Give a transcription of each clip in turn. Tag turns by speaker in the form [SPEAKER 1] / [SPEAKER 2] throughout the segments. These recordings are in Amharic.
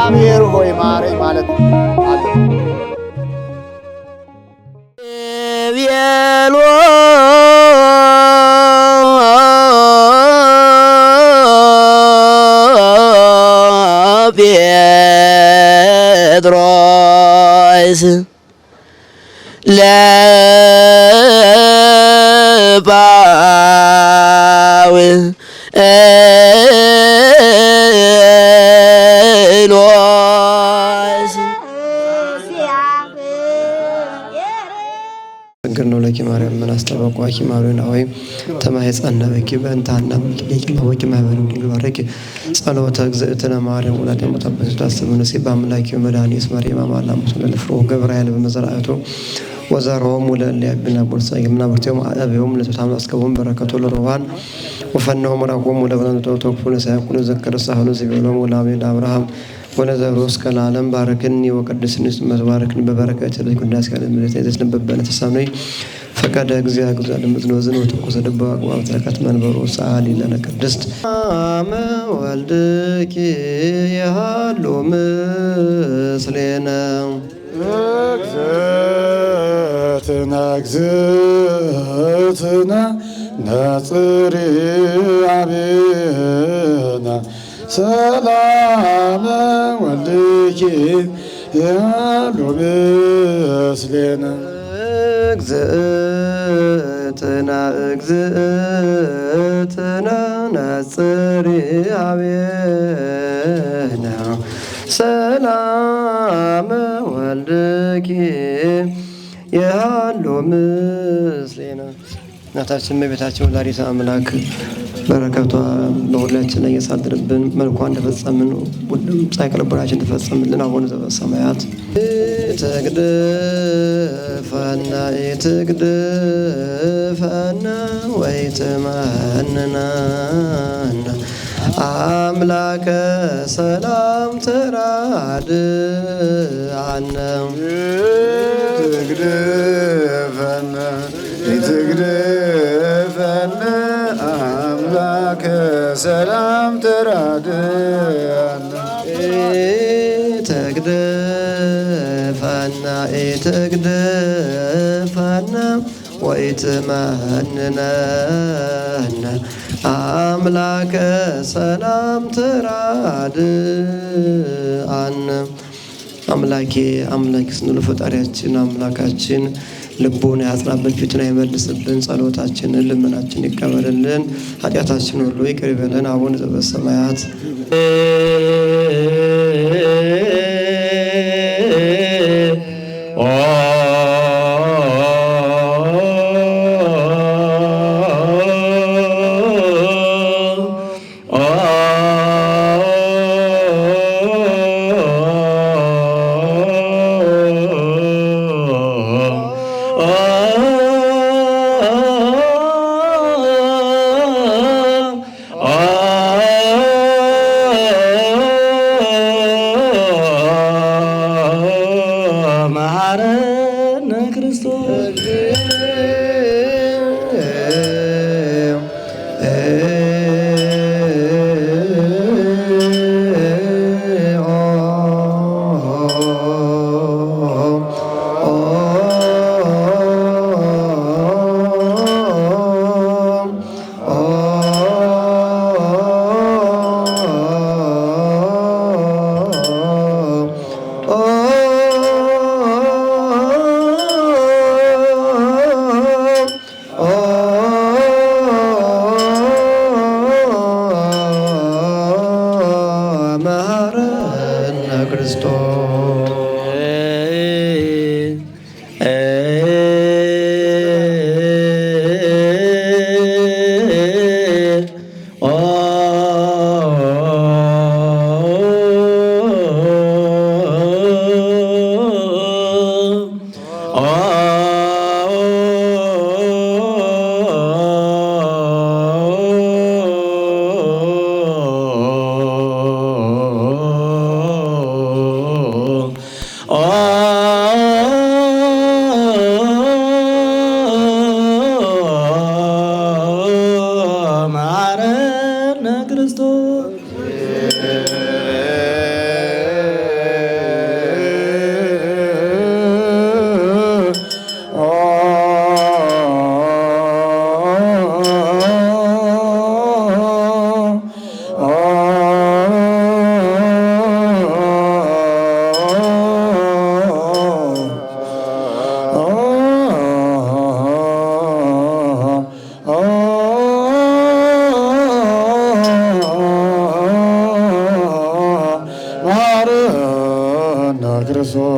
[SPEAKER 1] እግዚአብሔር ሆይ ማረኝ ማለት አለ።
[SPEAKER 2] ጴጥሮስ ለጳውሎስ
[SPEAKER 3] ችግር ነው ለኪ ማርያም ምን አስጠበቋኪ ማሩና ወይ ተማይጸነ በኪ በእንታና በኪ ማወቂ ማይበሉ ድንግል ባረኪ ጸሎተ እግዝእትነ ማርያም ወላዲተ አምላክ ታስብነ ሲ በአምላኪ መድኃኒት መሪማ ማላ ሙስለ ለፍሮ ገብርኤል በመዘራእቱ ወዘሮም ወለለ ያብና ቦርሳ የምና ብርቴው አበውም ለተታም አስከቡም በረከቱ ለሮሃን ወፈነው መራቆም ወለበናን ተወተኩ ለሳይኩን ዘከረ ሳህሉ ሲበሎም ወላሜ አብርሃም ወለዘሩ እስከ ለዓለም ባረክኒ ወቀድስኒ መባረክኒ በበረከት ለኩዳስ ካለ ምለት የተስነበበነ ተሳነይ ፈቀደ እግዚአ እግዚአ ለምዝኖ ዝኖ ተቆሰ ደባ አቅዋም ተረካት መንበሩ ሰአሊ ለነ ቅድስት አመ ወልድኪ የሃሉ ምስሌነ
[SPEAKER 1] እግዝእትነ እግዝእትነ ነጽሪ አብነ ሰላም ወልድኪ ያሉ ምስሌነ።
[SPEAKER 3] እግዝእትነ እግዝእትነ ነጽሪ አብነ ሰላም ወልድኪ የሃሉ ምስሌነ። እናታችን እመቤታችን ወላዲተ አምላክ በረከቷ በሁላችን ላይ ያሳድርብን። መልኳ እንደፈጸምን ሁሉም ጻድቅ ልቦናችን ተፈጸምልን። አቡነ ዘበሰማያት ኢትግድፈነ ኢትግድፈነ ወኢትመንነነ አምላከ ሰላም ተራድአነ።
[SPEAKER 1] ኢትግድፈነ ኢትግድፈነ አምላከ ሰላም ተራድአነ።
[SPEAKER 3] ኢትግድፈነ ኢትግድፈነ ወኢትመንነነ አምላከ ሰላም ተራድአነ። አምላኬ አምላኬ ስንል ፈጣሪያችን አምላካችን ልቡን ያጽናብን፣ ፊቱን አይመልስብን፣ ጸሎታችንን ልመናችን ይቀበልልን፣ ኃጢአታችን ሁሉ ይቅር ይበለን። አቡነ ዘበሰማያት
[SPEAKER 2] መሐረነ ክርስቶስ።
[SPEAKER 3] መሐረነ ክርስቶስ።
[SPEAKER 1] ክርስቶስ።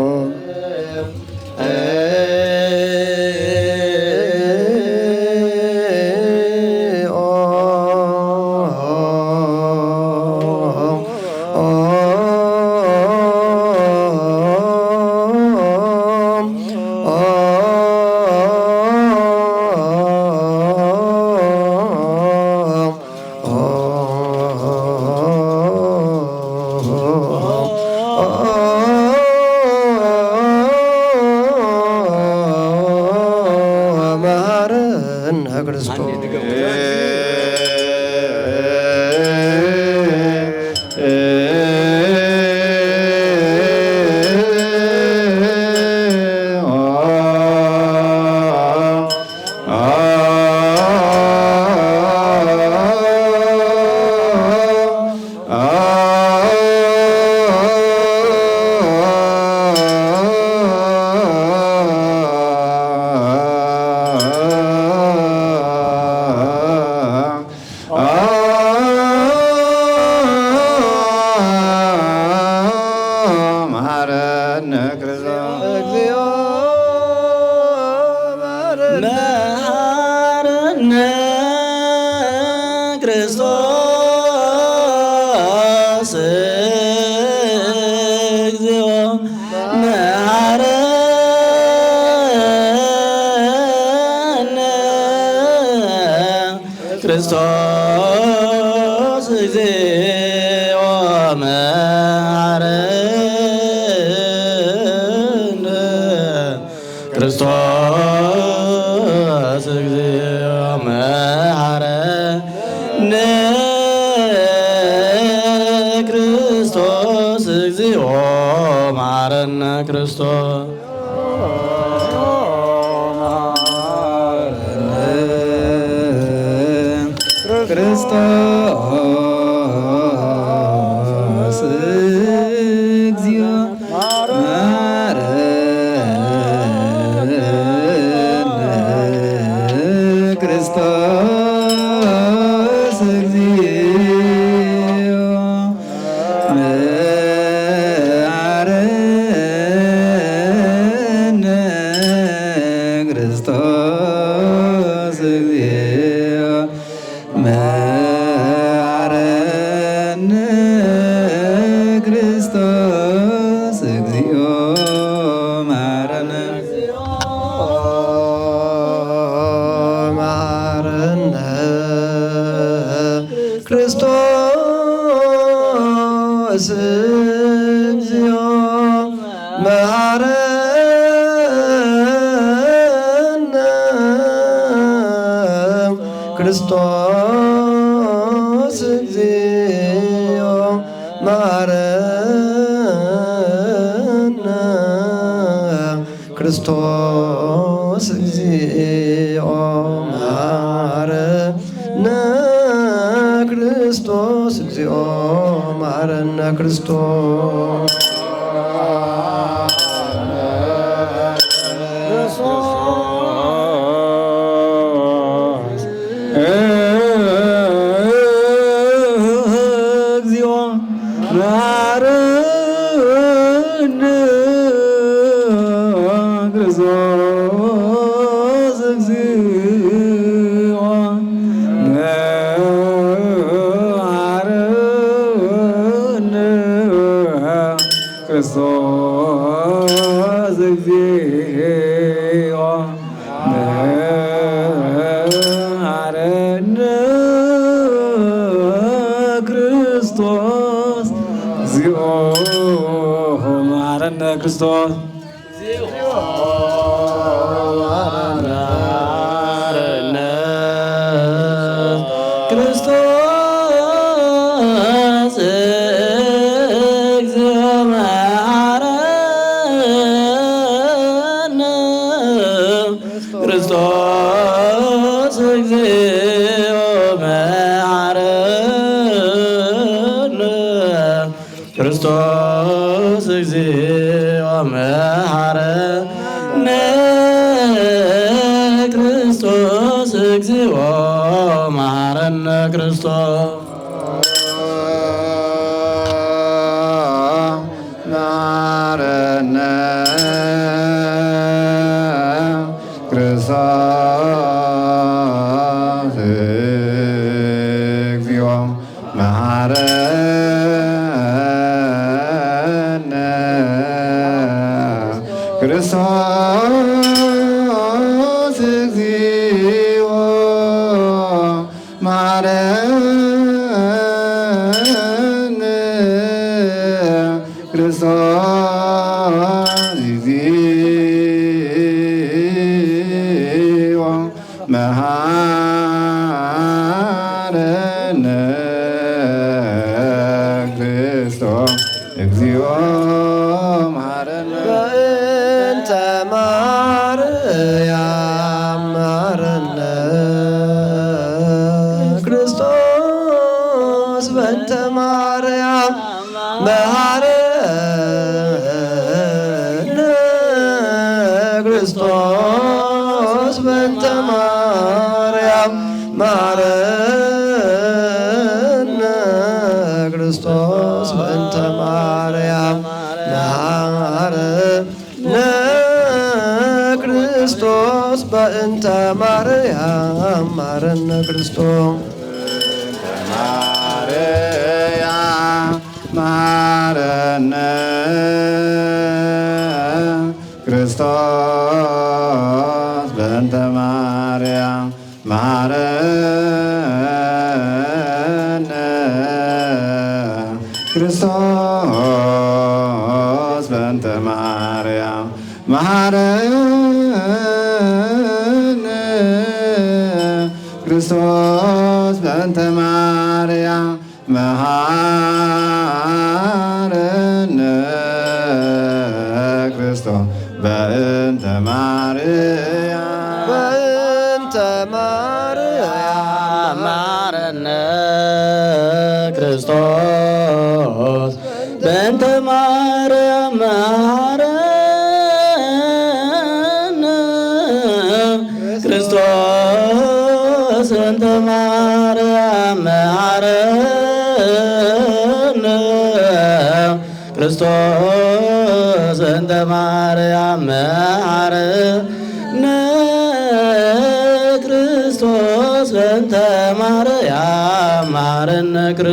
[SPEAKER 1] መሐረነ ክርስቶስ። መሐረነ ክርስቶስ።
[SPEAKER 3] እግዚኦ
[SPEAKER 2] መሐረነ ክርስቶስ እግዚኦ መሐረነ ክርስቶስ እግዚኦ መሐረነ ክርስቶስ እግዚኦ መሐረነ ክርስቶስ እግዚኦ መሐረነ ክርስቶስ።
[SPEAKER 1] ክርስቶስ እግዚኦ መሐረነ ክርስቶስ እግዚኦ መሐረነ ክርስቶስ እግዚኦ መሐረነ ክርስቶስ እግዚኦ መሐረነ።
[SPEAKER 3] መሐረነ ክርስቶስ እግዚኦ መሐረነ ክርስቶስ እግዚኦ መሐረነ ክርስቶስ እግዚኦ መሐረነ ክርስቶስ እግዚኦ መሐረነ ክርስቶስ።
[SPEAKER 1] እግዚኦ መሐረነ ክርስቶስ እግዚኦ መሐረነ ክርስቶስ እግዚኦ መሐረነ ክርስቶስ እግዚኦ መሐረነ ክርስቶስ።
[SPEAKER 2] መሐረነ ክርስቶስ እግዚኦ መሐረነ ክርስቶስ እግዚኦ መሐረነ ክርስቶስ እግዚኦ መሐረነ ክርስቶስ እግዚኦ መሐረነ ክርስቶስ።
[SPEAKER 1] መሐረነ
[SPEAKER 4] ክርስቶስ እግዚኦ መሐረነ ክርስቶስ እግዚኦ መሐረነ ክርስቶስ እግዚኦ መሐረነ።
[SPEAKER 3] በእንተ ማርያም መሐረነ ክርስቶስ፣ በእንተ ማርያም መሐረነ ክርስቶስ፣ በእንተ ማርያም መሐረነ ክርስቶስ፣ በእንተ ማርያም መሐረነ ክርስቶስ፣ በእንተ ማርያም መሐረነ ክርስቶስ።
[SPEAKER 4] ማርያም መሐረነ ክርስቶስ፣ በእንተ ማርያም መሐረነ ክርስቶስ፣ በእንተ ማርያም መሐረነ ክርስቶስ፣ በእንተ ማርያም መሐረነ ክርስቶስ፣ በእንተ ማርያም።
[SPEAKER 3] በእንተ ማርያም
[SPEAKER 2] መሐረነ ክርስቶስ፣ በእንተ ማርያም መሐረነ ክርስቶስ፣ በእንተ ማርያም መሐረነ ክርስቶስ፣ በእንተ ማርያም መሐረነ ክርስቶስ፣ በእንተ ማርያም መሐረነ ክርስቶስ።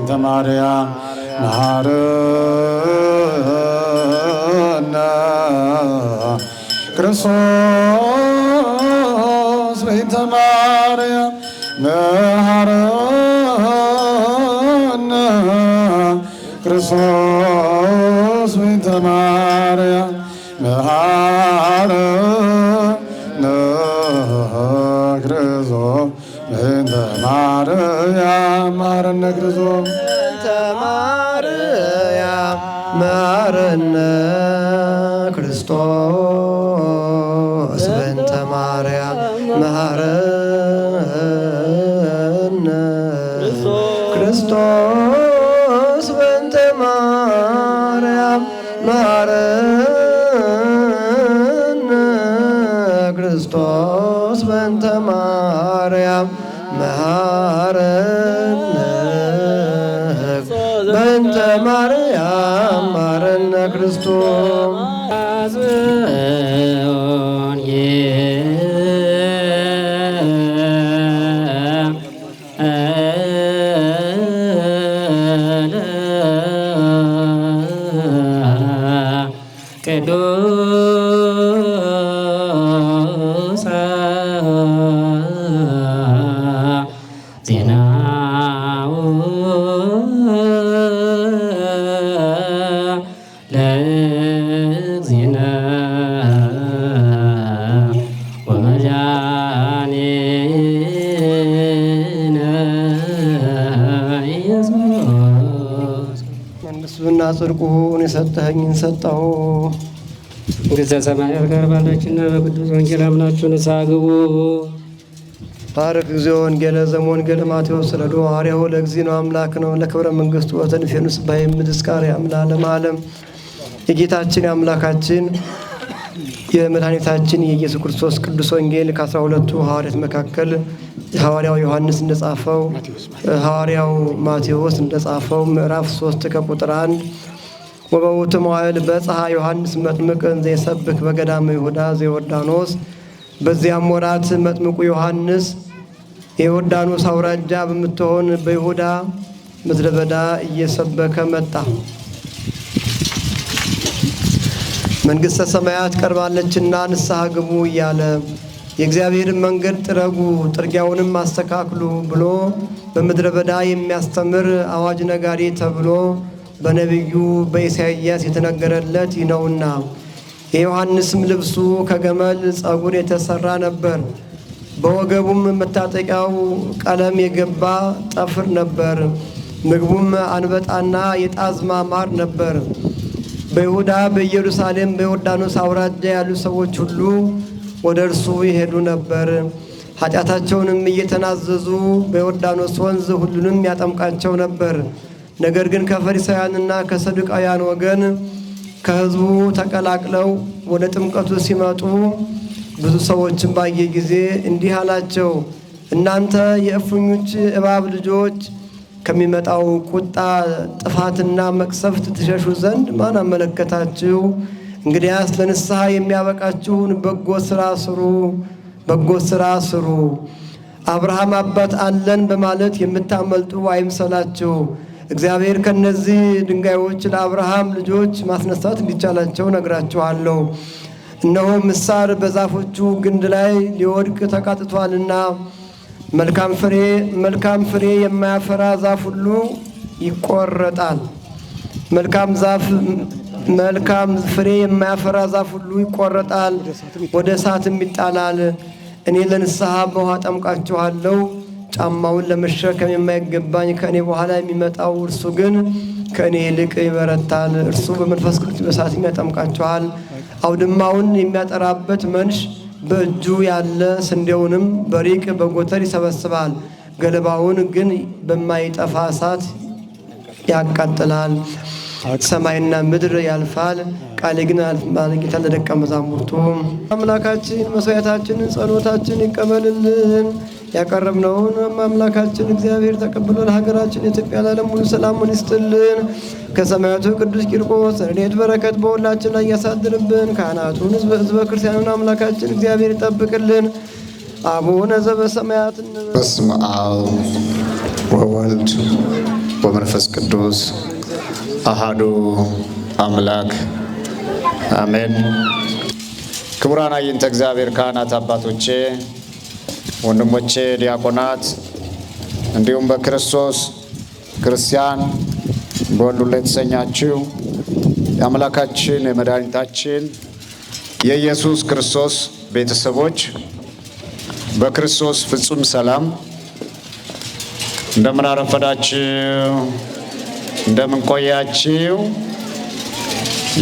[SPEAKER 4] በእንተ ማርያም ክርስቶስ፣ በእንተ ማርያም መሐረነ ክርስቶስ፣ በእንተ ማርያም መሐረነ ክርስቶስ፣ በእንተ ማርያም መሐረነ ክርስቶስ፣ በእንተ ማርያም መሐረነ ክርስቶስ።
[SPEAKER 3] በእንተ ማርያም መሐረነ ክርስቶስ፣ በእንተ ማርያም መሐረነ ክርስቶስ፣ በእንተ ማርያም መሐረነ ክርስቶስ፣ በእንተ ማርያም መሐረነ፣ በእንተ ማርያም መሐረነ ክርስቶስ።
[SPEAKER 5] ቅዱስ ዜናው ለእግዚእነ ወመድኃኒነ ኢየሱስ።
[SPEAKER 3] መንግሥቱና ጽድቁን የሰጠኸኝን ሰጠሁ።
[SPEAKER 5] መንግሥተ ሰማያት ቀርባለችና በቅዱስ ወንጌል አምናችሁ ንስሐ ግቡ።
[SPEAKER 3] ባርክ እግዚኦ ወንጌለ ዘእምወንጌለ ማቴዎስ ረዶ ሐዋርያሁ ለእግዚእነ አምላክ ነው ለክብረ መንግሥቱ ወተንፌኑስ ባይ ምድስካር ለዓለመ ዓለም። የጌታችን የአምላካችን የመድኃኒታችን የኢየሱስ ክርስቶስ ቅዱስ ወንጌል ከ12ቱ ሐዋርያት መካከል ሐዋርያው ዮሐንስ እንደጻፈው፣ ሐዋርያው ማቴዎስ እንደጻፈው ምዕራፍ 3 ከቁጥር 1። ወበውእቱ መዋዕል በጽሐ ዮሐንስ መጥምቅ እንዘ ይሰብክ በገዳመ ይሁዳ ዘዮርዳኖስ። በዚያም ወራት መጥምቁ ዮሐንስ የዮርዳኖስ አውራጃ በምትሆን በይሁዳ ምድረ በዳ እየሰበከ መጣ። መንግሥተ ሰማያት ቀርባለችና ንስሐ ግቡ እያለ፣ የእግዚአብሔርን መንገድ ጥረጉ፣ ጥርጊያውንም አስተካክሉ ብሎ በምድረ በዳ የሚያስተምር አዋጅ ነጋሪ ተብሎ በነቢዩ በኢሳይያስ የተነገረለት ይህ ነውና። የዮሐንስም ልብሱ ከገመል ጸጉር የተሠራ ነበር። በወገቡም መታጠቂያው ቀለም የገባ ጠፍር ነበር። ምግቡም አንበጣና የጣዝማ ማር ነበር። በይሁዳ፣ በኢየሩሳሌም፣ በዮርዳኖስ አውራጃ ያሉ ሰዎች ሁሉ ወደ እርሱ ይሄዱ ነበር። ኃጢአታቸውንም እየተናዘዙ በዮርዳኖስ ወንዝ ሁሉንም ያጠምቃቸው ነበር። ነገር ግን ከፈሪሳውያንና ከሰዱቃውያን ወገን ከሕዝቡ ተቀላቅለው ወደ ጥምቀቱ ሲመጡ ብዙ ሰዎችን ባየ ጊዜ እንዲህ አላቸው፣ እናንተ የእፉኞች እባብ ልጆች፣ ከሚመጣው ቁጣ ጥፋትና መቅሰፍት ትሸሹ ዘንድ ማን አመለከታችሁ? እንግዲያስ ለንስሐ የሚያበቃችሁን በጎ ስራ ስሩ፣ በጎ ስራ ስሩ። አብርሃም አባት አለን በማለት የምታመልጡ አይምሰላችሁ። እግዚአብሔር ከነዚህ ድንጋዮች ለአብርሃም ልጆች ማስነሳት እንዲቻላቸው ነግራችኋለሁ። እነሆ ምሳር በዛፎቹ ግንድ ላይ ሊወድቅ ተቃጥቷልና መልካም ፍሬ የማያፈራ ዛፍ ሁሉ ይቆረጣል። መልካም ፍሬ የማያፈራ ዛፍ ሁሉ ይቆረጣል፣ ወደ እሳትም ይጣላል። እኔ ለንስሐ በውሃ አጠምቃችኋለሁ። ጫማውን ለመሸከም የማይገባኝ ከእኔ በኋላ የሚመጣው እርሱ ግን ከእኔ ይልቅ ይበረታል። እርሱ በመንፈስ ቅዱስ በእሳትም ያጠምቃችኋል። አውድማውን የሚያጠራበት መንሽ በእጁ ያለ፣ ስንዴውንም በሪቅ በጎተር ይሰበስባል፣ ገለባውን ግን በማይጠፋ እሳት ያቃጥላል። ሰማይና ምድር ያልፋል፣ ቃሌ ግን አያልፍም አለ ጌታ ለደቀ መዛሙርቱ። አምላካችን መስዋዕታችንን ጸሎታችን ይቀበልልን። ያቀረብነውን አምላካችን እግዚአብሔር ተቀብሎ ለሀገራችን ኢትዮጵያ ለዓለም ሙሉ ሰላሙን ይስጥልን። ከሰማያቱ ቅዱስ ቂርቆስ ረድኤት በረከት በሁላችን ላይ ያሳድርብን። ካህናቱን ሕዝበ ክርስቲያኑን አምላካችን እግዚአብሔር ይጠብቅልን። አቡነ ዘበሰማያት።
[SPEAKER 6] በስመ አብ ወወልድ ወመንፈስ ቅዱስ አሃዱ አምላክ አሜን። ክቡራን አይንተ እግዚአብሔር ካህናት አባቶቼ፣ ወንድሞቼ ዲያቆናት፣ እንዲሁም በክርስቶስ ክርስቲያን በወልዱ ላይ የተሰኛችሁ የአምላካችን የመድኃኒታችን የኢየሱስ ክርስቶስ ቤተሰቦች፣ በክርስቶስ ፍጹም ሰላም እንደምን አረፈዳችሁ? እንደምን ቆያችሁ?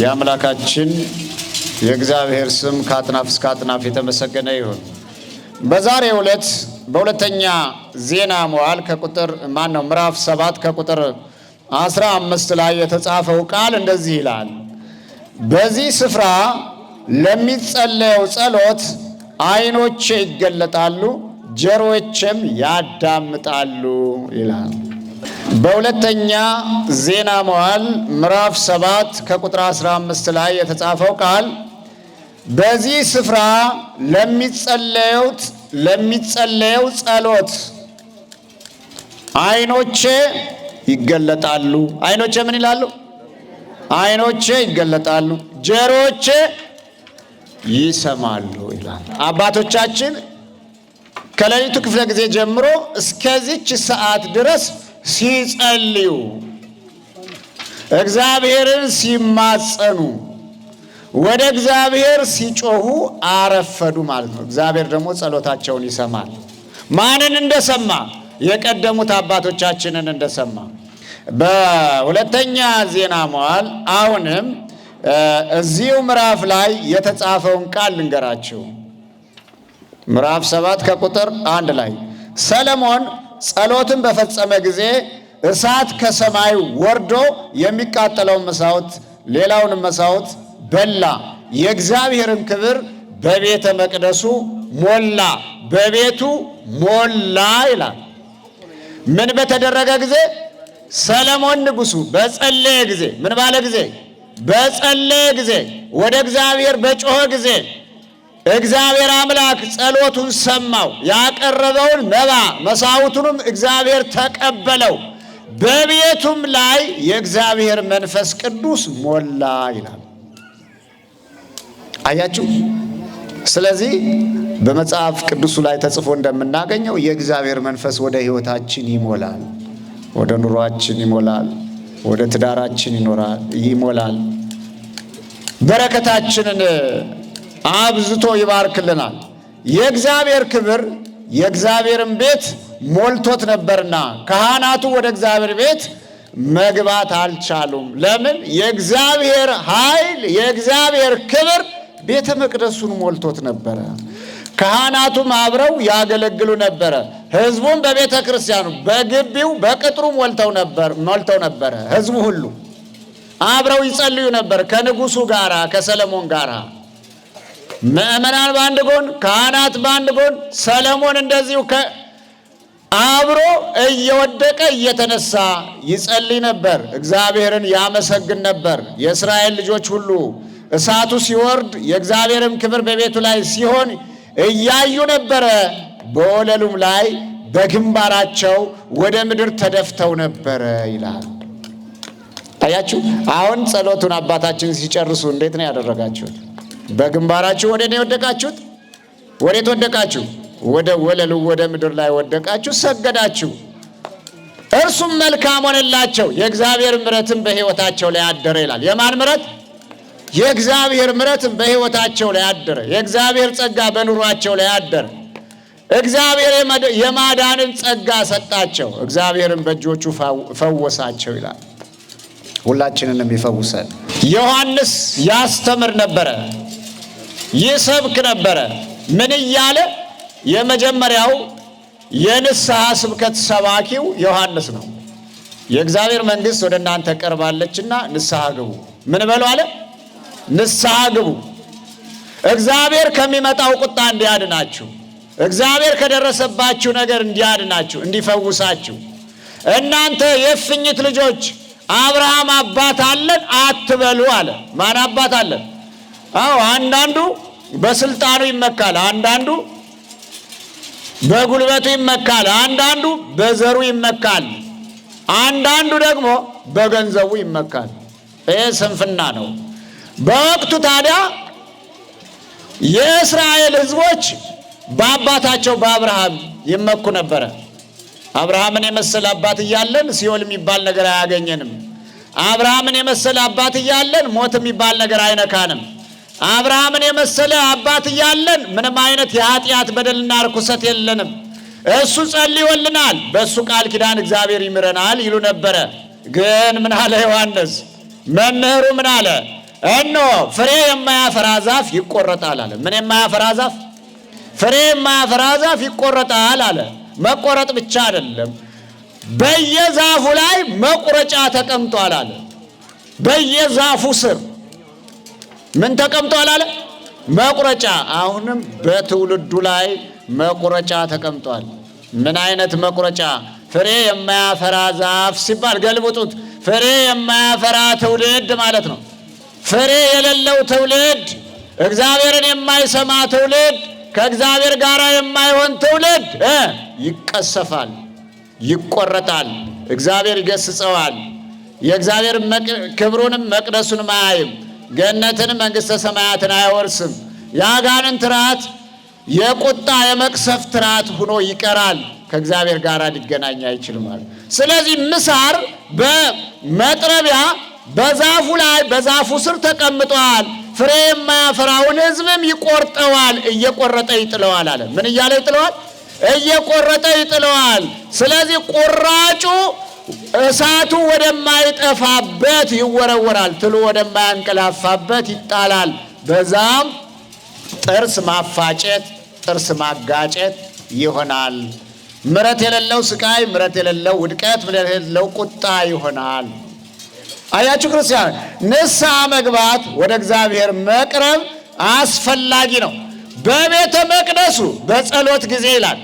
[SPEAKER 6] የአምላካችን የእግዚአብሔር ስም ከአጥናፍ እስከ አጥናፍ የተመሰገነ ይሁን። በዛሬው ዕለት በሁለተኛ ዜና መዋዕል ከቁጥር ማን ነው ምዕራፍ 7 ከቁጥር 15 ላይ የተጻፈው ቃል እንደዚህ ይላል። በዚህ ስፍራ ለሚጸለየው ጸሎት ዓይኖቼ ይገለጣሉ፣ ጆሮቼም ያዳምጣሉ ይላል። በሁለተኛ ዜና መዋዕል ምዕራፍ 7 ከቁጥር 15 ላይ የተጻፈው ቃል በዚህ ስፍራ ለሚጸለየው ጸሎት ዓይኖቼ ይገለጣሉ። ዓይኖቼ ምን ይላሉ? ዓይኖቼ ይገለጣሉ፣ ጆሮቼ ይሰማሉ ይላል። አባቶቻችን ከሌሊቱ ክፍለ ጊዜ ጀምሮ እስከዚች ሰዓት ድረስ ሲጸልዩ፣ እግዚአብሔርን ሲማጸኑ፣ ወደ እግዚአብሔር ሲጮሁ አረፈዱ ማለት ነው። እግዚአብሔር ደግሞ ጸሎታቸውን ይሰማል። ማንን እንደሰማ? የቀደሙት አባቶቻችንን እንደሰማ። በሁለተኛ ዜና መዋዕል አሁንም እዚሁ ምዕራፍ ላይ የተጻፈውን ቃል ልንገራችሁ። ምዕራፍ 7 ከቁጥር 1 ላይ ሰለሞን ጸሎትን በፈጸመ ጊዜ እሳት ከሰማይ ወርዶ የሚቃጠለውን መስዋዕት ሌላውንም መስዋዕት በላ። የእግዚአብሔርን ክብር በቤተ መቅደሱ ሞላ፣ በቤቱ ሞላ ይላል። ምን በተደረገ ጊዜ? ሰለሞን ንጉሱ በጸለየ ጊዜ፣ ምን ባለ ጊዜ? በጸለየ ጊዜ፣ ወደ እግዚአብሔር በጮኸ ጊዜ። እግዚአብሔር አምላክ ጸሎቱን ሰማው። ያቀረበውን መባ መሥዋዕቱንም እግዚአብሔር ተቀበለው። በቤቱም ላይ የእግዚአብሔር መንፈስ ቅዱስ ሞላ ይላል። አያችሁ። ስለዚህ በመጽሐፍ ቅዱሱ ላይ ተጽፎ እንደምናገኘው የእግዚአብሔር መንፈስ ወደ ሕይወታችን ይሞላል፣ ወደ ኑሯችን ይሞላል፣ ወደ ትዳራችን ይኖራል ይሞላል። በረከታችንን አብዝቶ ይባርክልናል። የእግዚአብሔር ክብር የእግዚአብሔርን ቤት ሞልቶት ነበርና ካህናቱ ወደ እግዚአብሔር ቤት መግባት አልቻሉም። ለምን? የእግዚአብሔር ኃይል የእግዚአብሔር ክብር ቤተ መቅደሱን ሞልቶት ነበረ። ካህናቱም አብረው ያገለግሉ ነበረ። ሕዝቡም በቤተ ክርስቲያኑ በግቢው በቅጥሩ ሞልተው ነበረ። ሕዝቡ ሁሉ አብረው ይጸልዩ ነበር ከንጉሱ ጋራ ከሰለሞን ጋራ። ምዕመናን በአንድ ጎን፣ ካህናት በአንድ ጎን፣ ሰለሞን እንደዚሁ አብሮ እየወደቀ እየተነሳ ይጸልይ ነበር። እግዚአብሔርን ያመሰግን ነበር። የእስራኤል ልጆች ሁሉ እሳቱ ሲወርድ የእግዚአብሔርም ክብር በቤቱ ላይ ሲሆን እያዩ ነበረ። በወለሉም ላይ በግንባራቸው ወደ ምድር ተደፍተው ነበረ ይላል። አያችሁ፣ አሁን ጸሎቱን አባታችን ሲጨርሱ እንዴት ነው ያደረጋችሁት? በግንባራችሁ ወደ እኔ ወደቃችሁት? ወዴት ወደቃችሁ? ወደ ወለሉ ወደ ምድር ላይ ወደቃችሁ፣ ሰገዳችሁ። እርሱም መልካም ሆነላቸው፣ የእግዚአብሔር ምሕረትም በሕይወታቸው ላይ አደረ ይላል። የማን ምሕረት? የእግዚአብሔር ምሕረትም በሕይወታቸው ላይ አደረ። የእግዚአብሔር ጸጋ በኑሯቸው ላይ አደረ። እግዚአብሔር የማዳንን ጸጋ ሰጣቸው። እግዚአብሔርን በእጆቹ ፈወሳቸው ይላል። ሁላችንንም ይፈውሰን። ዮሐንስ ያስተምር ነበረ፣ ይሰብክ ነበረ። ምን እያለ? የመጀመሪያው የንስሐ ስብከት ሰባኪው ዮሐንስ ነው። የእግዚአብሔር መንግሥት ወደ እናንተ ቀርባለችና ንስሐ ግቡ። ምን በሉ አለ? ንስሐ ግቡ። እግዚአብሔር ከሚመጣው ቁጣ እንዲያድናችሁ፣ እግዚአብሔር ከደረሰባችሁ ነገር እንዲያድናችሁ፣ እንዲፈውሳችሁ። እናንተ የእፍኝት ልጆች አብርሃም አባት አለን አትበሉ አለ። ማን አባት አለን? አዎ፣ አንዳንዱ በስልጣኑ ይመካል፣ አንዳንዱ በጉልበቱ ይመካል፣ አንዳንዱ በዘሩ ይመካል፣ አንዳንዱ ደግሞ በገንዘቡ ይመካል። ይህ ስንፍና ነው። በወቅቱ ታዲያ የእስራኤል ሕዝቦች በአባታቸው በአብርሃም ይመኩ ነበረ። አብርሃምን የመሰለ አባት እያለን ሲኦል የሚባል ነገር አያገኘንም። አብርሃምን የመሰለ አባት እያለን ሞት የሚባል ነገር አይነካንም። አብርሃምን የመሰለ አባት እያለን ምንም አይነት የኃጢአት በደልና ርኩሰት የለንም። እሱ ጸልዮልናል፣ በእሱ ቃል ኪዳን እግዚአብሔር ይምረናል ይሉ ነበረ። ግን ምን አለ ዮሐንስ? መምህሩ ምን አለ? እነሆ ፍሬ የማያፈራ ዛፍ ይቆረጣል አለ። ምን የማያፈራ ዛፍ? ፍሬ የማያፈራ ዛፍ ይቆረጣል አለ። መቆረጥ ብቻ አይደለም፣ በየዛፉ ላይ መቁረጫ ተቀምጧል አለ። በየዛፉ ስር ምን ተቀምጧል አለ? መቁረጫ። አሁንም በትውልዱ ላይ መቁረጫ ተቀምጧል። ምን አይነት መቁረጫ? ፍሬ የማያፈራ ዛፍ ሲባል ገልብጡት፣ ፍሬ የማያፈራ ትውልድ ማለት ነው። ፍሬ የሌለው ትውልድ፣ እግዚአብሔርን የማይሰማ ትውልድ፣ ከእግዚአብሔር ጋር የማይሆን ትውልድ ይቀሰፋል፣ ይቆረጣል። እግዚአብሔር ይገስጸዋል። የእግዚአብሔር ክብሩንም መቅደሱንም አያይም። ገነትንም መንግሥተ ሰማያትን አይወርስም። የአጋንንት ራት የቁጣ የመቅሰፍት ራት ሆኖ ይቀራል። ከእግዚአብሔር ጋር ሊገናኝ አይችልም ማለት። ስለዚህ ምሳር በመጥረቢያ በዛፉ ላይ በዛፉ ስር ተቀምጧል። ፍሬ የማያፈራውን ሕዝብም ይቆርጠዋል፣ እየቆረጠ ይጥለዋል አለ። ምን እያለ ይጥለዋል? እየቆረጠ ይጥለዋል። ስለዚህ ቁራጩ እሳቱ ወደማይጠፋበት ይወረወራል፣ ትሉ ወደማያንቀላፋበት ይጣላል። በዛም ጥርስ ማፋጨት፣ ጥርስ ማጋጨት ይሆናል። ምሕረት የሌለው ስቃይ፣ ምሕረት የሌለው ውድቀት፣ ምሕረት የሌለው ቁጣ ይሆናል። አያችሁ ክርስቲያን፣ ንስሐ መግባት ወደ እግዚአብሔር መቅረብ አስፈላጊ ነው። በቤተ መቅደሱ በጸሎት ጊዜ ይላል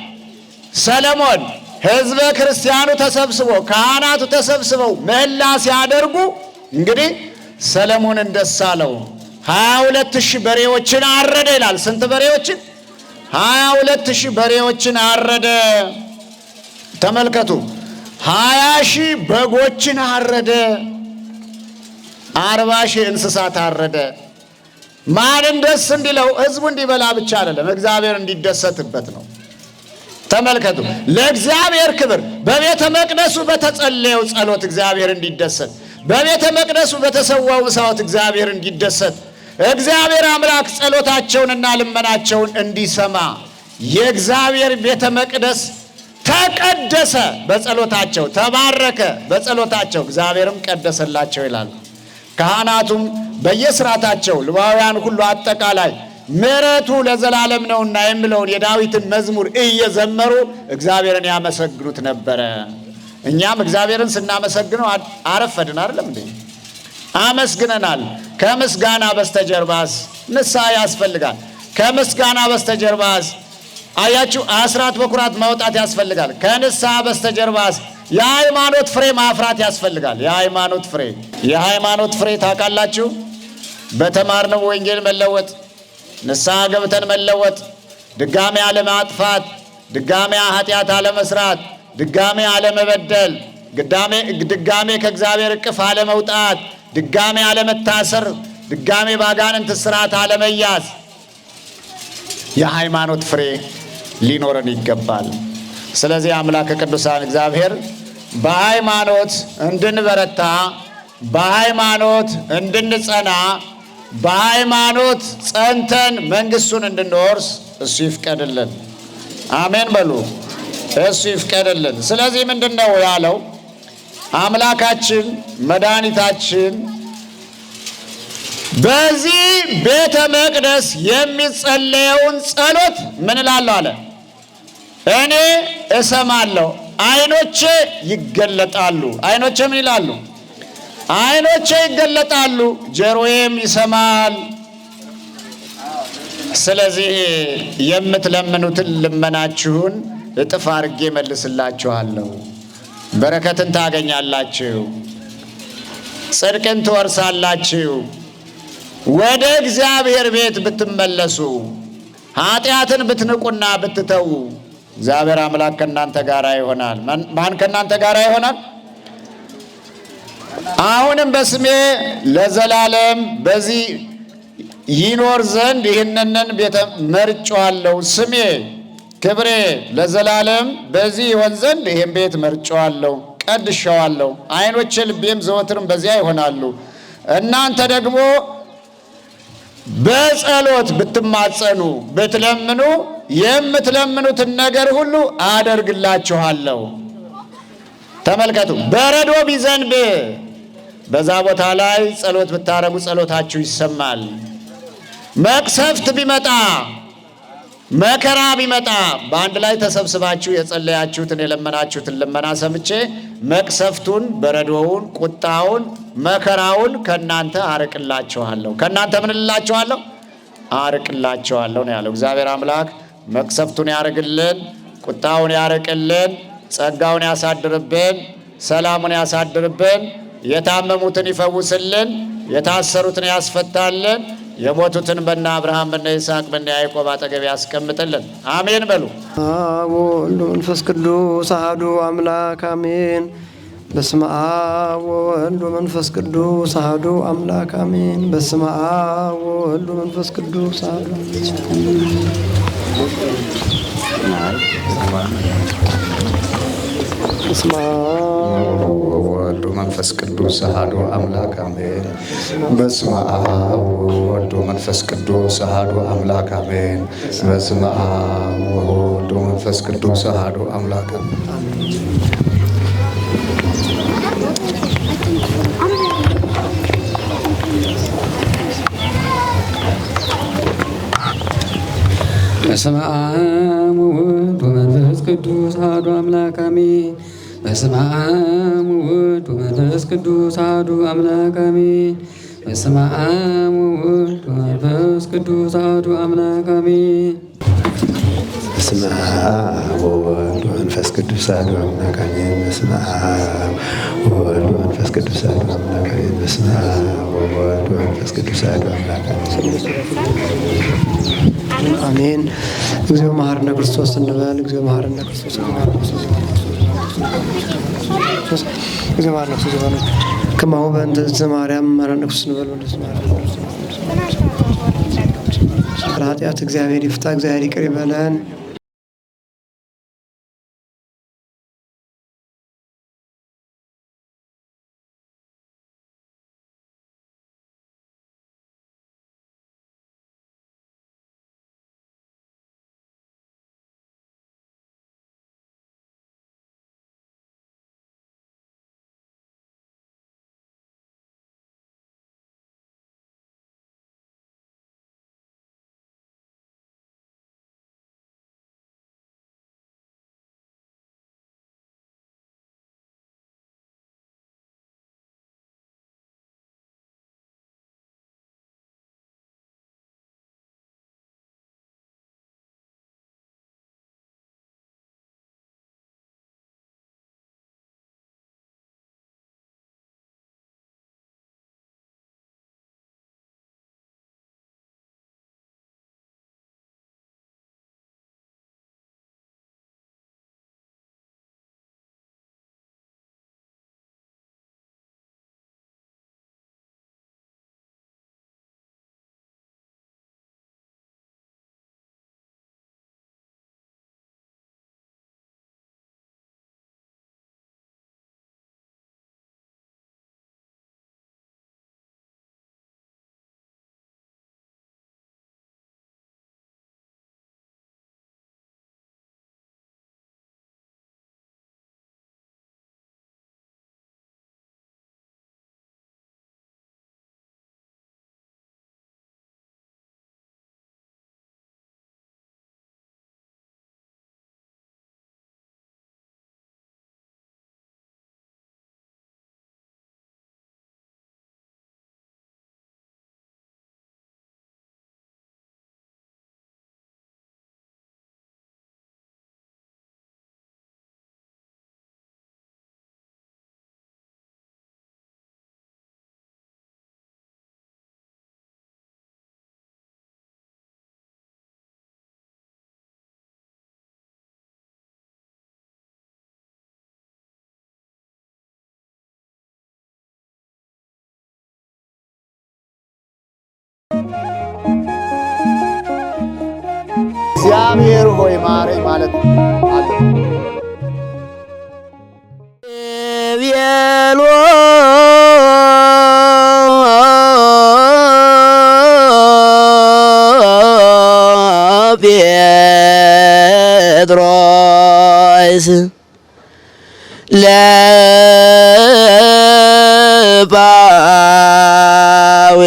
[SPEAKER 6] ሰለሞን ሕዝበ ክርስቲያኑ ተሰብስቦ ካህናቱ ተሰብስበው ምህላ ሲያደርጉ እንግዲህ ሰለሞንን ደስ አለው። 22,000 በሬዎችን አረደ ይላል። ስንት በሬዎችን? 22,000 በሬዎችን አረደ። ተመልከቱ፣ 20,000 በጎችን አረደ። 40,000 እንስሳት አረደ። ማንን ደስ እንዲለው? ህዝቡ እንዲበላ ብቻ አይደለም፣ እግዚአብሔር እንዲደሰትበት ነው። ተመልከቱ፣ ለእግዚአብሔር ክብር በቤተ መቅደሱ በተጸለየው ጸሎት እግዚአብሔር እንዲደሰት፣ በቤተ መቅደሱ በተሰዋው መስዋዕት እግዚአብሔር እንዲደሰት፣ እግዚአብሔር አምላክ ጸሎታቸውንና ልመናቸውን እንዲሰማ የእግዚአብሔር ቤተ መቅደስ ተቀደሰ በጸሎታቸው፣ ተባረከ በጸሎታቸው፣ እግዚአብሔርም ቀደሰላቸው ይላል። ካህናቱም በየስርዓታቸው ልባውያን ሁሉ አጠቃላይ ምሕረቱ ለዘላለም ነውና የሚለውን የዳዊትን መዝሙር እየዘመሩ እግዚአብሔርን ያመሰግኑት ነበረ። እኛም እግዚአብሔርን ስናመሰግነው አረፈድን አይደለም እንዴ? አመስግነናል። ከምስጋና በስተጀርባስ ንስሐ ያስፈልጋል። ከምስጋና በስተጀርባስ አያችሁ አስራት በኩራት ማውጣት ያስፈልጋል። ከንስሐ በስተጀርባስ የሃይማኖት ፍሬ ማፍራት ያስፈልጋል። የሃይማኖት ፍሬ፣ የሃይማኖት ፍሬ ታውቃላችሁ? በተማርነው ወንጌል መለወጥ፣ ንስሐ ገብተን መለወጥ፣ ድጋሜ አለማጥፋት፣ ድጋሜ ኃጢአት አለመስራት፣ ድጋሜ አለመበደል፣ ድጋሜ ከእግዚአብሔር እቅፍ አለመውጣት፣ ድጋሜ አለመታሰር፣ ድጋሜ ባጋንንት እስራት አለመያዝ፣ የሃይማኖት ፍሬ ሊኖረን ይገባል። ስለዚህ አምላከ ቅዱሳን እግዚአብሔር በሃይማኖት እንድንበረታ፣ በሃይማኖት እንድንጸና፣ በሃይማኖት ጸንተን መንግስቱን እንድንወርስ እሱ ይፍቀድልን። አሜን በሉ። እሱ ይፍቀድልን። ስለዚህ ምንድን ነው ያለው አምላካችን መድኃኒታችን? በዚህ ቤተ መቅደስ የሚጸለየውን ጸሎት ምን እላለሁ አለ? እኔ እሰማለሁ፣ ዓይኖቼ ይገለጣሉ። ዓይኖቼ ምን ይላሉ? ዓይኖቼ ይገለጣሉ፣ ጆሮዬም ይሰማል። ስለዚህ የምትለምኑትን ልመናችሁን እጥፍ አድርጌ መልስላችኋለሁ። በረከትን ታገኛላችሁ፣ ጽድቅን ትወርሳላችሁ። ወደ እግዚአብሔር ቤት ብትመለሱ፣ ኃጢአትን ብትንቁና ብትተዉ እግዚአብሔር አምላክ ከእናንተ ጋር ይሆናል። ማን ከእናንተ ጋር ይሆናል? አሁንም በስሜ ለዘላለም በዚህ ይኖር ዘንድ ይህንን ቤተ መርጬዋለሁ። ስሜ ክብሬ ለዘላለም በዚህ ይሆን ዘንድ ይህን ቤት መርጬዋለሁ፣ ቀድሼዋለሁ። ዓይኖቼ ልቤም ዘወትርም በዚያ ይሆናሉ። እናንተ ደግሞ በጸሎት ብትማጸኑ ብትለምኑ የምትለምኑትን ነገር ሁሉ አደርግላችኋለሁ። ተመልከቱ፣ በረዶ ቢዘንብ በዛ ቦታ ላይ ጸሎት ብታረጉ ጸሎታችሁ ይሰማል። መቅሰፍት ቢመጣ፣ መከራ ቢመጣ በአንድ ላይ ተሰብስባችሁ የጸለያችሁትን የለመናችሁትን ልመና ሰምቼ መቅሰፍቱን፣ በረዶውን፣ ቁጣውን፣ መከራውን ከእናንተ አርቅላችኋለሁ። ከእናንተ ምን እላችኋለሁ? አርቅላችኋለሁ ነው ያለው። እግዚአብሔር አምላክ መቅሰፍቱን ያርቅልን፣ ቁጣውን ያርቅልን፣ ጸጋውን ያሳድርብን፣ ሰላሙን ያሳድርብን፣ የታመሙትን ይፈውስልን፣ የታሰሩትን ያስፈታልን፣ የሞቱትን በነ አብርሃም በነ ይስሐቅ በነ ያዕቆብ አጠገብ ያስቀምጥልን። አሜን በሉ።
[SPEAKER 3] አብ ወወልድ ወመንፈስ ቅዱስ አሐዱ አምላክ አሜን። በስመ አብ ወወልድ ወመንፈስ ቅዱስ አሐዱ አምላክ አሜን። በስመ አብ ወወልድ ወመንፈስ ቅዱስ አሐዱ። በስመ አብ
[SPEAKER 7] ወወልድ ወመንፈስ ቅዱስ አሐዱ አምላክ አሜን። በስመ አብ ወወልድ ወመንፈስ ቅዱስ አሐዱ አምላክ አሜን። በስመ አብ ወወልድ ወመንፈስ ቅዱስ አሐዱ አምላክ አሜን።
[SPEAKER 5] በስመ አብ ወወልድ ወመንፈስ ቅዱስ አሐዱ አምላክ አሜን። በስመ አብ ወወልድ ወመንፈስ ቅዱስ አሐዱ አምላክ አሜን። በስመ አብ ወወልድ ወመንፈስ ቅዱስ አሐዱ አምላክ አሜን።
[SPEAKER 8] በስመ አብ ወወልድ ወመንፈስ ቅዱስ አሐዱ አምላክ አሜን። በስመ አብ ወወልድ ወመንፈስ ቅዱስ አሐዱ አምላክ አሜን። በስመ አብ ወወልድ ወመንፈስ ቅዱስ አሐዱ አምላክ
[SPEAKER 3] አሜን። እግዚኦ መሐረነ ክርስቶስ እንበል። እግዚኦ መሐረነ ክርስቶስ፣ እግዚኦ መሐረነ ክርስቶስ። ከማሁ በእንተ እግዝእትነ ማርያም መሐረነ ክርስቶስ እንበል። ኃጢአት እግዚአብሔር ይፍታ፣ እግዚአብሔር ይቅር ይበለን።
[SPEAKER 6] እግዚአብሔር ሆይ ማረኝ ማለት አለ።
[SPEAKER 2] ቤሎ ጴጥሮስ ለጳው